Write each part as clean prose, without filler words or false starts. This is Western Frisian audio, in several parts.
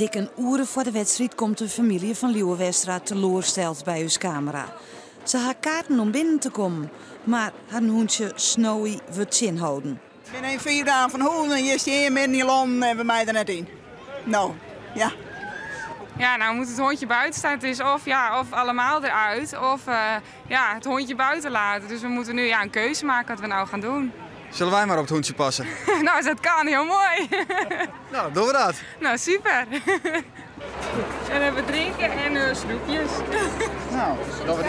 Dik in oere foar de wedstriid komt de famylje fan Lieuwe Westra teloarsteld by ús kamera. Se ha kaarten om binnen te kommen, mar harren hûntsje Snowy wurdt tsjinholden. Ik bin even 5 dagen fan hûs en hjir stean midden yn Londen en we meie der net yn. No, ja. Ja, nou moet het hondje buiten staan. Het is of, ja, of allemaal eruit of ja, het hondje buiten laten. Dus we moeten nu, ja, een keuze maken wat we nou gaan doen. Sille wy mar op it hûntsje passe? Nou, as dat kan, hiel moai. Nou, dogge we dat. Nou, super. En even drinken en snoepjes. Nou, dogge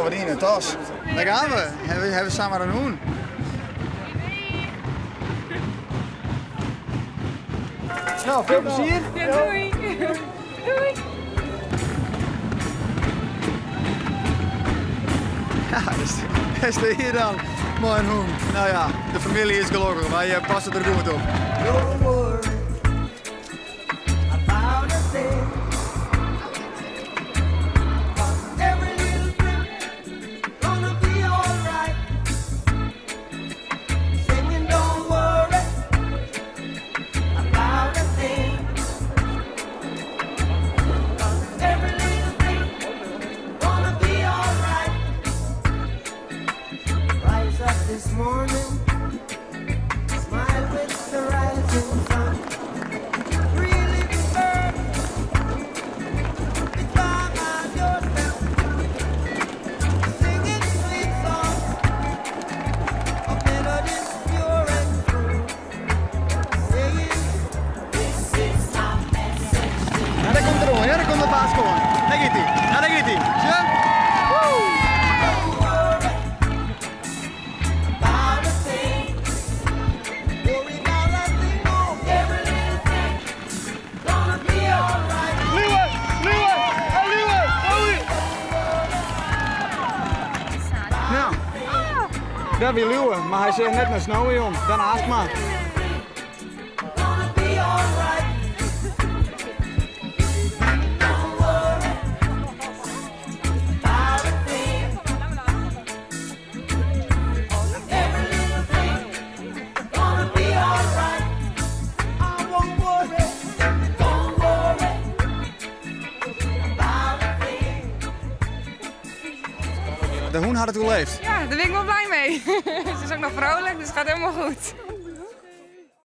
we dy yn de tas. Dêr gean we. Hawwe we samar in hûn. Nou, veel plezier. Ja, doei. Doei. Ja, dêr steane je dan mei in hûn. Nou ja, de famylje is gelokkich. Wy passe der goed op. Don't worry about a thing. 'Cause every little thing gonna be alright. Singing, don't worry about a thing. 'Cause every little thing gonna be alright. Rise up this morning, smile with the rising sun. Really the earth is by my doorstep, singing sweet songs of melodies pure and true, saying, "This is my message to you." Ja, dêr komt er oan. Ja, dêr komt de baas oan. Dêr giet hy. Ja, dêr giet hy. Sjoch. Don't worry about a thing. Worry about a thing. Oh, every little thing gonna be alright. Lieuwe, Lieuwe, hey, Lieuwe, Lieuwe. Nou, dat wie Lieuwe, mar hy seach net nei Snowy om. Dan aanst mar. Gonna be alright. Don't worry about a thing. Every little thing gonna be alright. I won't worry. Don't worry about a thing. De hûn hat it oerlibbe. Ja, dêr bin ik wol blij mei. Se is ek noch vrolijk, dus it giet hielendal goed.